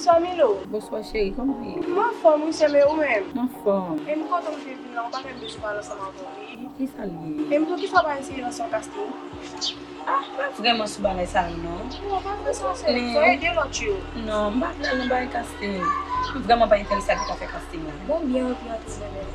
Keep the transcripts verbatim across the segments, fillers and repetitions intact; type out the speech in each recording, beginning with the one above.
Sa Milo? Bonswa cheri, kòman w ye? M anfòm wi sè, men ou menm? M anfòm. E m kontan m te vin la, ou pa fè m bezwen pale ansanm avè w wi. Kisa l ye? E m pou kisa w pa eseye lanse yon casting? Ah, m pa vrèman sou bagay sa yo non. Non, pa vre sa sè, fò ede lòt yo. Non, m pa vle al nan bagay casting. M vrèman pa enterese ak afè casting la. Bon, byen anvi antre nan men.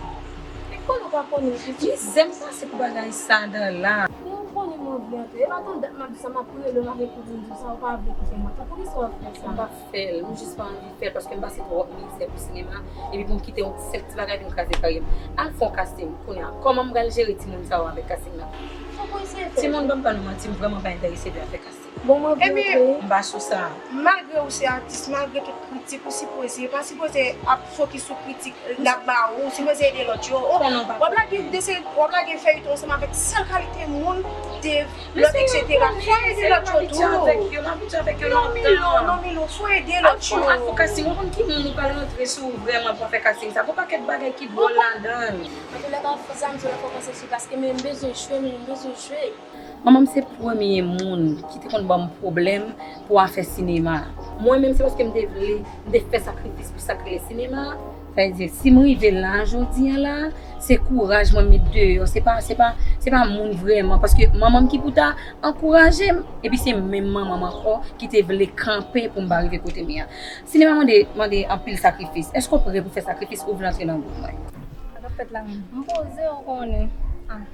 E konnen w pa konnen piti. Mizè m pase pou bagay sa dan la. Byen, ou konnen m anvi antre. E pa tout dat m ap di sa, m ap rele w, m ap ekri pou m di w sa, ou pa vle koute mwen. Poukisa w ap fè sa? M pa fè l, m jis pa anvi fè l paske m pase twòp mizè pou sinema. Epi pou m kite yon senp ti bagay vin kraze karyè m. Al fè yon casting kounye a. Kòman m pral jere timoun sa yo avèk casting nan? Fòk ou eseye fè. Timoun, ban m ba nou manti, m vrèman pa enterese de afè casting. Bon, mwen vle antre. M pa sou sa. Malgre ou se atis, malgre tout kritik, ou sipoze, pa sipoze ap fokis sou kritik n ap ba ou, ou sipoze ede lòt yo. W ap lage dese, w ap lage fèyiton ansanm avèk sèl kalite moun, de lòt, etsetera. Fò ede lòt yo tou. Non, Milo, non, Milo, fò ede lòt yo. Al fè yon casting, ou konn ki moun ou pral rantre sou vrèman pou fè casting sa? Gon pakèt bagay ki dwòl ladan l. Antoulèka, fò sa m di w la, fò w panse sou, paske men m bezwen jwe, men m bezwen jwe. Manman m se premye moun ki te konn ban m pwoblèm pou afè sinema. Mwen menm, se paske m te vle, m te fè sakrifis pou sa k rele sinema. Sa vle di, si m rive la jodi a la, se kouraj mwen met deyò. Se pa, se pa, se pa moun vrèman. Paske manman m ki pou ta ankouraje m, epi se menm manman m ankò ki te vle kanpe pou m pa rive kote m ye a. Sinema mande, mande anpil sakrifis. Èske w prè pou fè sakrifis ou vle antre nan gwoup mwen? Sa k ap fèt la menm? M poze, ou konnen. Ah.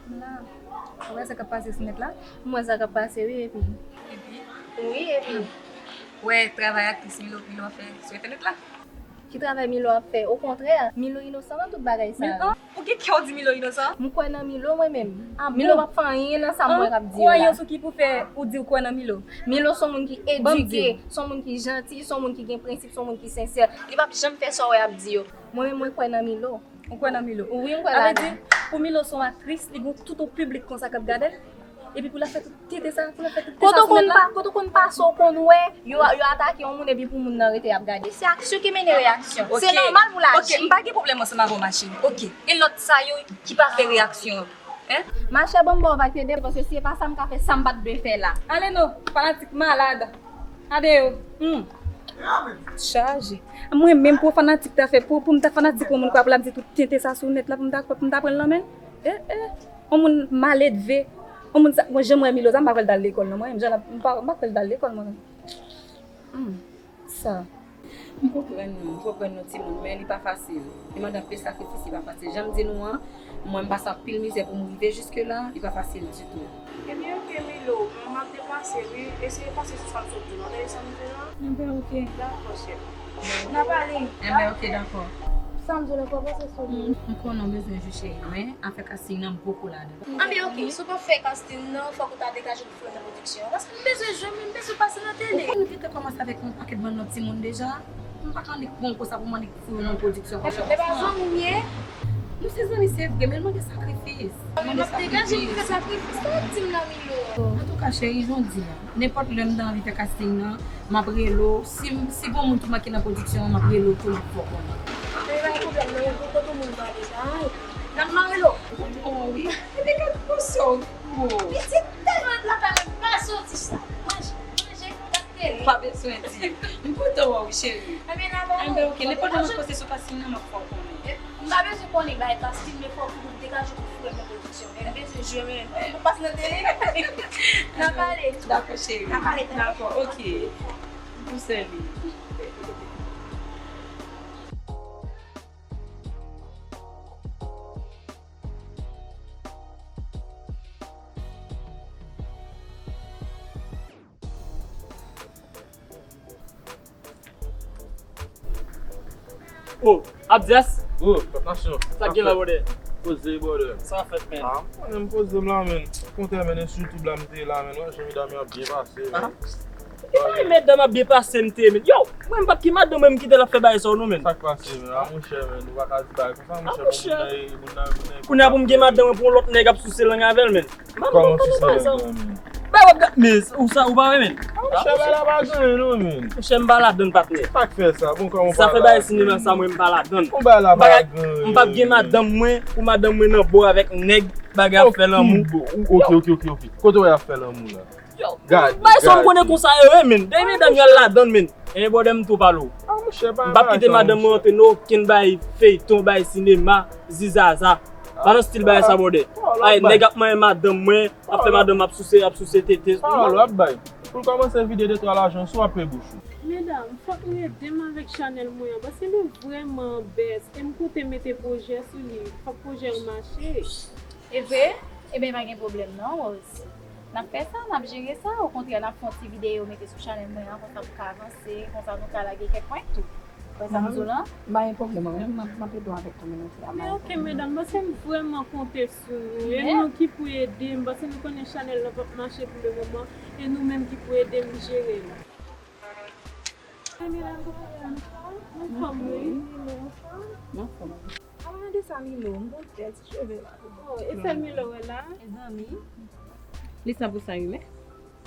M la. Ou wè sa k ap pase sou nèt la? M wè sa k ap pase, wi, epi. Epi? Wi, epi. Ou wè travay aktris Milo, Milo ap fè sou entènèt la? Ki travay Milo ap fè? Okontrè, Milo inosan nan tout bagay sa yo. Mil-, an? Ou gen kè w di Milo inosan? M kwè nan Milo, mwen menm. Ah, Milo bon. P ap fè anyen nan sa m wè k ap di yo la. Kwayans ou ki pou fè ou di w kwè nan Milo? Milo se yon moun ki edike, se yon moun ki janti, se yon moun ki gen prensip, se yon moun ki sensè. Li p ap janm fè sa w wè y ap di yo. Mwen menm, mwen kwè nan Milo. Ou kwè nan Milo? Wi, m kwè ladan. Sa vle di, pou Milo se yon aktris, li gen tout yon piblik konsa k ap gade l? Epi pou l ap fè tout tenten sa, pou l ap fè tout tenten sa sou nèt la? Kote w konn pa, kote w konn pase, w konn wè, yo, yo atake yon moun epi pou moun nan rete ap gade. Se aksyon ki mennen reyaksyon. Se nòmal pou l aji. Ok, m pa gen pwoblèm ansanm avè w, ma chérie. Ok. E lòt sa yo ki pa fè reyaksyon? Hein? Machè, ban m ba w vag tede, paske si se pa sa m ka fè, sa m pa t dwe fè la. Ale non, fanatik malad. Ade yo. Hmm. Chaje. Mwen menm pou fanatik ta fè, pou, pou m ta fanatik yon moun kwa pou l ap di tout tenten sa sou nèt la, pou m ta, pou m ta pran l nan men l. Eh, eh. Yon moun maledve. Yon moun sa, mwen jan mwen Milo sa, m pa kwè l t al lekòl non, mwen menm jan l ap, m pa, m pa kwè l t al lekòl mwen menm. Hmm. Sa. M konprann nou, m konprann nou timoun, men li pa fasil. Li mande anpil sakrifis, li pa fasil. Jan m di nou an, mwen m pase anpil mizè pou m rive jiske la, li pa fasil ditou. Ebyen, oke, Milo, m ap deplase, wi. Eseye panse sou sa m sot di w la. Tande sa m di w la? Enben, oke. Dakò, cheri. N a pale. Enben, oke, dakò. Sa m di w la, fò w panse sou li. M konnen w bezwen jwe, cheri, men afè casting nan, m poko ladan. Anben, oke, si w p ap fè casting nan, fòk ou ta degaje pou fè nan pwodiksyon an. Paske m bezwen jwe, men m bezwen pase nan tele. Ou konn gentan kòmanse avèk yon pakèt bann lòt timoun deja. M pa ka annik pran w konsa pou m annik foure nan pwodiksyon konsa. Men pa zanmi m ye. Nou se zanmi, se vre, men l mande sakrifis. Mwen m ap degaje m pou fè sakrifis. Sa w ap di m la, Milo? Antouka, cheri, jan w di a, nenpòt lè m ta anvi fè casting nan, m ap rele w. Si, si gon moun ki manke nan pwodiksyon an, m ap rele w tou, m ap fè w konnen. Men pa gen pwoblèm, non, yon kote moun pale sa. N ap mare lo. Oh, wi. Epi gad konsèy ou. Pitit tèlman lakay mwen pa soti sa. Manje, manje, gad tele. Pa bezwen di. M kontan wè w, cheri. Enben, n a pale. Enben, oke. Nenpòt lè m ap panse sou casting nan, m ap fè w konnen. M pa bezwen konnen bagay casting, men fòk ou degaje pou foure nan pwodiksyon. Men m bezwen jwe, men m pase nan tele. N a pale. Dakò, cheri. N a pale. Dakò, oke. Pou sèvi. Oh, Abdias. Oh, Pèp Nasyon. Sa k gen la, brother? Poze, brother. Sa fèt, man. Ah, m konnen m poze m la, man. Kontè, man, e sou YouTube la m te ye la, man. Wè, jan medam yo ap byen pase, man. Ah. Ki bagay medam ap byen pase m te ye, man? Yo, mwen m p ap gen madanm mwen m kite l ap fè bagay sa yo non, man. Sa k pase, man? Ah, monchè, man, ou pa ka di bagay konsa, monchè. Ah, monchè. Bon, moun nan, moun nan, moun nan. Kounye a pou m gen madanm mwen pou yon lòt nèg ap souse lang avè l, man. Kòman w souse lang nan, man? Bay w ap gad, men ou sa, ou pa wè, man? Ah, monchè, bagay la pa gen anyen non, man. Monchè, m pa ladann, patnè. Sa k fè sa? Bon, kòman w pa ladann? Zafè bagay sinema sa, mwen m pa ladann. Bon, bagay la pa gen anyen. M p ap gen madanm mwen, pou madanm mwen nan bò avèk nèg, bagay ap fè lanmou. Ok, ok, ok, ok. Kote w ap fè lanmou la? Yo, bay sa w konnen konsa yo ye, men. Dèyè medam yo al ladan l, men. Ebyen, bwòdè, m tou pale w. M p ap kite madanm mwen antre nan okenn bay feyton, bay sinema, zizaza. Pa nan stil bay sa, bwòdè. Ay, nèg ap manyen madanm mwen, ap fè madanm ap souse, ap souse tete. Pawòl w ap bay. Pou l kòmanse vide de twa lajan sou, w ap peye bouch ou. Medam, fòk nou ede m avèk chanèl mwen an, paske li vrèman bèz, e m konte mete pwojè sou li. Fòk pwojè yo mache. E vre? Ebyen, pa gen pwoblèm non, Rose. N ap fè sa, n ap jere sa. Okontrè, n ap fè yon ti videyo mete sou chanèl mwen an, konsa pou ka avanse, konsa nou ka lage kèk prank tou. Wè sa m di w lan? M pa gen pwoblèm, mwen menm, m ap, m ap ede w avèk kòminote a. Men oke, medam, paske m vrèman konte sou nou. E nou ki pou ede m, paske nou konnen chanèl lan p ap mache pou le moman, e nou menm ki pou ede m jere l. Hey, medam, kòman w ye? Anfòm, wi. Anfòm. Al gade sa Milo, m gon tèt cheve la. Oh, e sèl Milo wè la? Mezanmi. Li san pou san imen?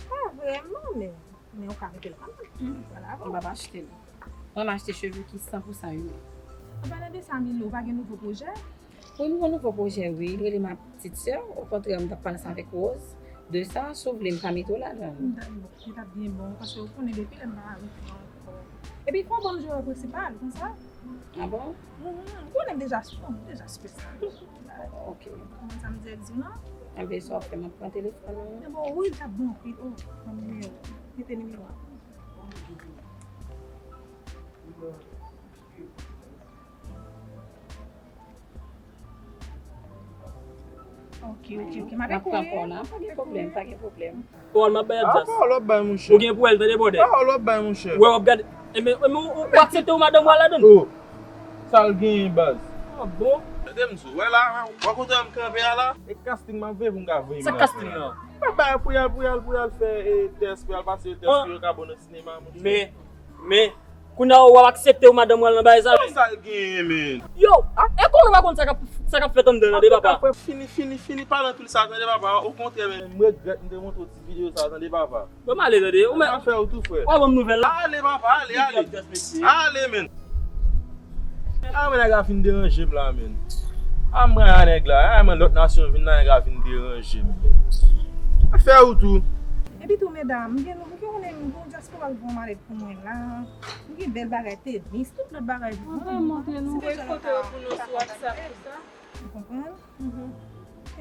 Pa vrèman, men, men ou ka mete l kanmenm. Vwala. M p ap achte l. Mwen, m achte cheve ki san pou san imen. An palan de sa, Milo, ou pa gen nouvo pwojè? Wi, m gon nouvo pwojè, wi. Li rele Ma Petite Sœur. Okontrè, m t ap pale ansanm avèk Rose de sa. Si w vle, m ka mete w ladan l. Li t ap byen bon, paske ou konnen depi lè m pa wè w ankò. Epi, fò w ban m jwè prensipal, konsa. Ah bon? Mhm, ou konnen m deja, bon, m deja espesyal. Ok. Kòman sa m dirèk di w non? Enben, sa w ap fè, m ap pran telefòn ou. Men bon, wi, l t ap bon anpil. Oh, ban m nimewo. Mete nimewo a. Ok, ok, ok. M ap pran kò w la. Pa gen pwoblèm, pa gen pwoblèm. Pawòl m ap bay a Jazz. Pawòl w ap bay, monchè. Ou gen pou wè l, tande, bwòdè. Pawòl w ap bay, monchè. Wè, w ap gade. Enben, enben, ou, ou aksepte w madanm w al ladan l? Oh. Sa l genyen, baz? Ah, bon? Tande m di w, wè la, wè kote m kanpe a la? E casting m ap veye pou m ka voye m la. Sa casting nan? M ap bay pou y al, pou y al, pou y al fè, e, tès, pou y al pase tès, pou yo ka bon nan sinema, monchè. Men, men, kounye a w ap aksepte w madanm w al nan bagay sa, men. Sa l genyen, men? Yo, e konnen w pa konn sa k ap, sa k ap fèt anndan nan, tande, papa. Fini, fini, fini pale anpil sa, tande, papa. Okontrè, men, m regrèt m te montre w ti videyo sa, tande, papa. Bon, m ale, tande. Ou mèt. Afè ou tou, frè. W a ban m nouvèl la. Ale, papa, ale, ale. Ale, men. A, men, nèg la fin deranje m la, men. A, mwen a nèg la. A, men, lòt nasyon vin la, nèg la fin deranje m. Afè ou tou. Epi tou, medam, m gen nou, m gen yon dyaspora k voye malèt pou mwen la. M gen bèl bagay, tenis, tout lòt bagay. Mwen vle montre nou, voye foto yo pou nou sou WhatsApp, tout sa. Ou konprann? Mhm. Ok.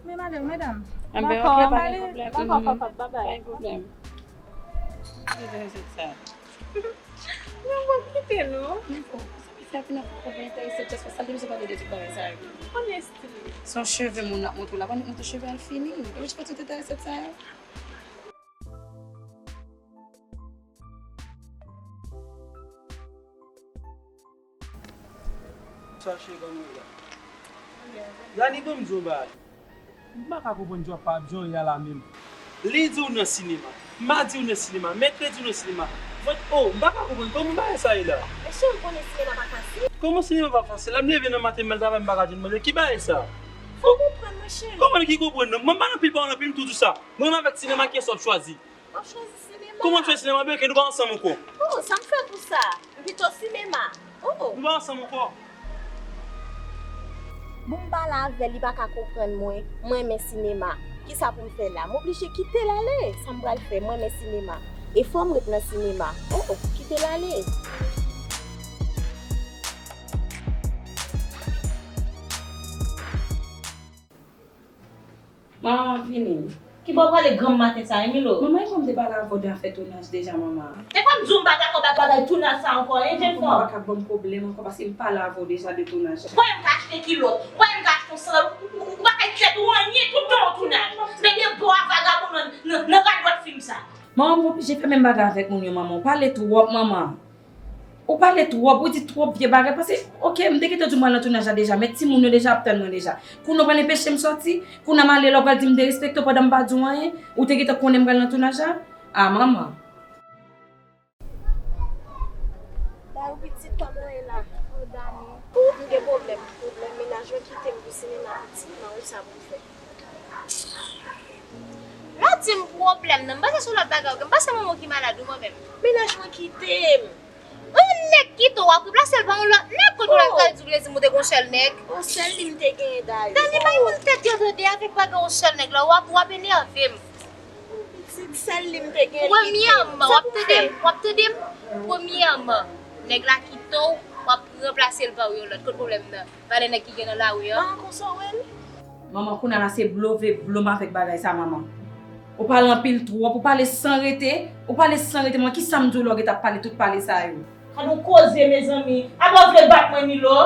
Men, madanm, medam. Enben, ok, pa gen pwoblèm. Dakò, papa, babay. Pa gen pwoblèm. Ki rezèt sa? Non, bon, kite nou. Non, bon, sa ki fè ap vin ap konprann enterese, just sa, li bezwen pale de tout bagay sa yo. Konnen stil li. Se yon cheve moun ap montre w la, pa montre cheve al fini. Ou jis fè tout enterese sa yo. Sa cheri kòman w ye la? Dani, ban m di w yon bagay. M pa ka konprann jan w ap, jan w ye a la menm. Lendi w nan sinema, madi w nan sinema, mèkredi w nan sinema. Vand-, oh, m pa ka konprann kòman bagay sa ye la. Mesye, m konnen sinema pa fasil. Kòman sinema pa fasil? Lè m leve nan maten, m al travay, m pa ka jwenn manje. Ki bagay sa? Fò w konprann, monchè. Kòman ki konprann nan? Mwen pa nan pil pawòl, nan pil m tou di w sa. Mwen menm avèk sinema, kiyès w ap chwazi? W ap chwazi sinema. Kòman w chwazi sinema? Byen ke nou pa ansanm ankò. Oh, sa m fè pou sa? M pito sinema. Oh. Nou pa ansanm ankò. Bon, m pale avè l, li pa ka konprann mwen. Mwen renmen sinema. Kisa pou m fè la? M oblije kite l ale. Sa m pral fè? Mwen renmen sinema. E fò m ret nan sinema. Oh, oh, kite l ale. Manman, m ap vini. Kibò w prale granm maten sa, Emilo? Manman, e kòm m te pale avè w de afè tounaj deja, manman. E kòm di w m pa dakò ak bagay tounaj sa ankò, en, jèn fanm? Manman, pa ka ban m pwoblèm ankò, paske m pale avè w deja de tounaj la. Kwè m ka achte kilòt, kwè m ka achte yon sandal, ou, ou, ou pa ka achte tèt ou anyen tout tan w tounaj. Men de bò a vagabon nan, nan, nan radòt fim sa. Manman, m oblije fè menm bagay avèk moun yo, manman. Ou pale twòp, manman. Ou pale twòp, ou di twòp vye bagay, paske, oke, m te gentan di w m pral nan tounaj la deja, men timoun yo deja ap tann mwen deja. Kounye a w pral enpeche m sòti, kounye a m ale la, w pral di m derespekte w pandan m pa di w anyen, ou te gentan konnen m pral nan tounaj la? A, manman. Dayou pitit, kòman w ye la? Oh, Dani, m gen pwoblèm, pwoblèm mennaj mwen kite m pou sinema pitit, mwen, wi, sa pou m fè. Lè w di m pwoblèm nan, m panse se yon lòt bagay ou gen. M panse manman w ki malad wi mwen menm. Mennaj mwen kite m. Yon nèg kite w, w ap replase l pa yon lòt nèg, kote w la, oh, pral di w vle di m ou te gen yon sèl nèg. Yon sèl li m te genyen dayou. Dani, bay moun tèt yo tande avèk bagay yon sèl nèg la, w ap, w ap enève m. Sèl li m te gen. Premyèman, w ap tande m, w ap tande m? Premyèman, nèg la kite w, w ap ranplase l pa yon lòt. Kot pwoblèm nan? Valè nèg ki gen nan lari an. An, konsa w wè l? Manman, kounye a la se blove blom avèk bagay sa, manman. Ou pale anpil twòp, ou pale san rete, ou pale san rete, manman. Kisa m di w lè w gentan ap pale tout pale sa yo? Gad yon koze, mezanmi. Apa w vle bat mwen, Milo?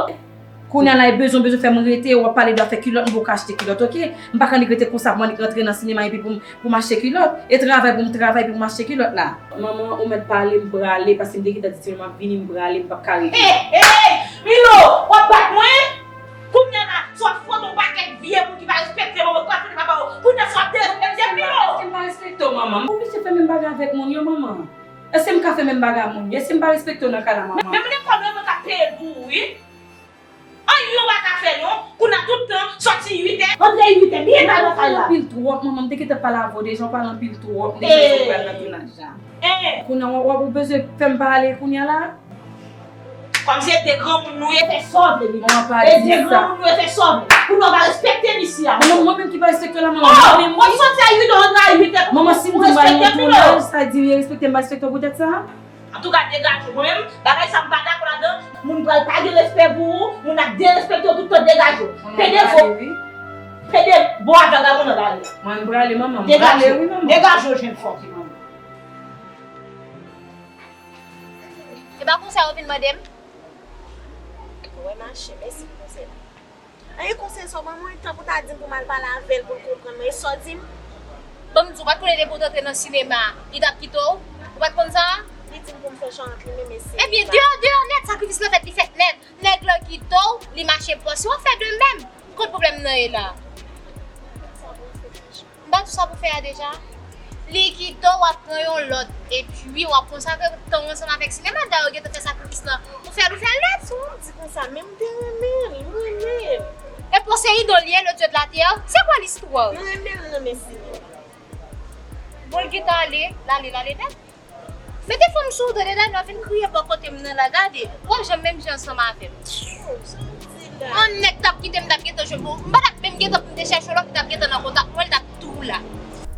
Kounye a la, e bezwen, bezwen fè m rete, w ap pale de afè kilòt, m poko achte kilòt, oke? M pa ka annik rete konsa pou m annik rantre nan sinema epi pou m, pou m achte kilòt. E travay pou m travay epi pou m achte kilòt la. Manman, ou mèt pale, m prale, paske m te gentan di Timoun m ap vini, m prale, m p ap ka rete. Hey, hey, Milo, w ap bat mwen? Kounye a la, si w ap fwonte yon pakèt vye moun ki pa respekte manman, ki pa respekte papa w, kounye a si w ap derespekte Milo. Èske m pa respekte w, manman? M oblije fè menm bagay avèk moun yo, manman. Èske m ka fè menm bagay ak moun yo? Èske m pa respekte w nan kay la, manman? Menm lekòl yo, mwen k ap peye l pou ou, wi. Anyen w pa ka fè non. Kounye a tout tan, sòti uit è, rantre uit è, byen ta nan kay la. Ou pale anpil twòp, manman. M te gentan pale avè w deja, ou pale anpil twòp. M te gentan pral nan tounaj la. Kounye a, w ap, ou bezwen fè m pale kounye a la? Kòmsi e de granmoun nou ye, fè sa w vle, Milo. Manman, pa di sa. E de granmoun nou ye, fè sa w vle. Kounye a, w pa respekte m isi a. Manman, mwen menm ki pa respekte w la, manman. Oh, mwen menm, w ap sòti a uit è, w antre a uit è. Manman, si m di m pral nan tounaj, sa di respekte m, pa respekte w poutèt sa? Antouka, degaje w. Mwen menm, bagay sa m pa dakò ladan. Moun pral pa gen respè pou ou, moun ap derespekte w tout tan, degaje w. Pede vo. Pede bo a vagabon nan lari a. Mwen m prale, manman. M prale, wi, manman. Degaje w, jenn fanm. E pa konsèy ou vin mande m? Wè, mache, mèsi pou konsèy la. Anyen konsèy sa w ban mwen, tankou w ta di m pou m al pale avè l pou l konprann mwen. E sa w di m? Ban m di w, ou pa t konnen depi w t antre nan sinema, li t ap kite w? Ou pa t konn sa? Li di m pou m fè jan ant li menm e sinema. Ebyen, deyò, deyò nèt, sakrifis lan fèt, li fèt nèt. Nèg lan kite w, li mache pran. Si w ap fè de menm, kot pwoblèm nan ye la? M pa di w sa pou fè a deja? Li kite w, w ap pran yon lòt. Epi w ap konsakre tan w ansanm avèk sinema. Dayè, w gentan fè sakrifis lan. Ou fè l, ou fè l nèt. Sa w ap di konsa? Men m te renmen l, m renmen l. E Poseidon li ye, le dieu de la terre? Se kwa listwa? M renmen l nan men sinema. Bon, l gentan ale, l ale, l ale nèt. Mete fanm sou ou, tande, Dani, w ap vin kriye bò kote m nan la, gade. W ap janm menm jan ansanm avè m. Oh, sa w di la? Yon nèg t ap kite m, t ap gentan jwenn, m pa t ap menm gentan pou m te chèche yon lòt, li t ap gentan nan kontak mwen, li t ap tou la.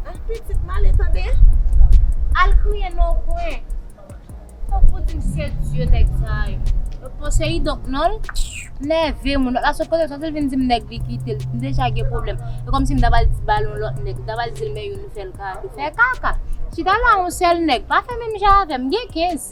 Ah, pitit, m ale, tande. Al kriye nan yon kwen. Fòk ou di m se dye nèg sa yo. Poseidon non l. Nève moun. Lòt la sot kote l soti, l vin di m nèg li kite l. M deja gen pwoblèm. E kòmsi m ta pral di ba l yon lòt nèg. M ta pral di l men youn, fè l kado. Fè kaka. Chita la yon sèl nèg. Pa fè menm jan avè m. M gen kenz.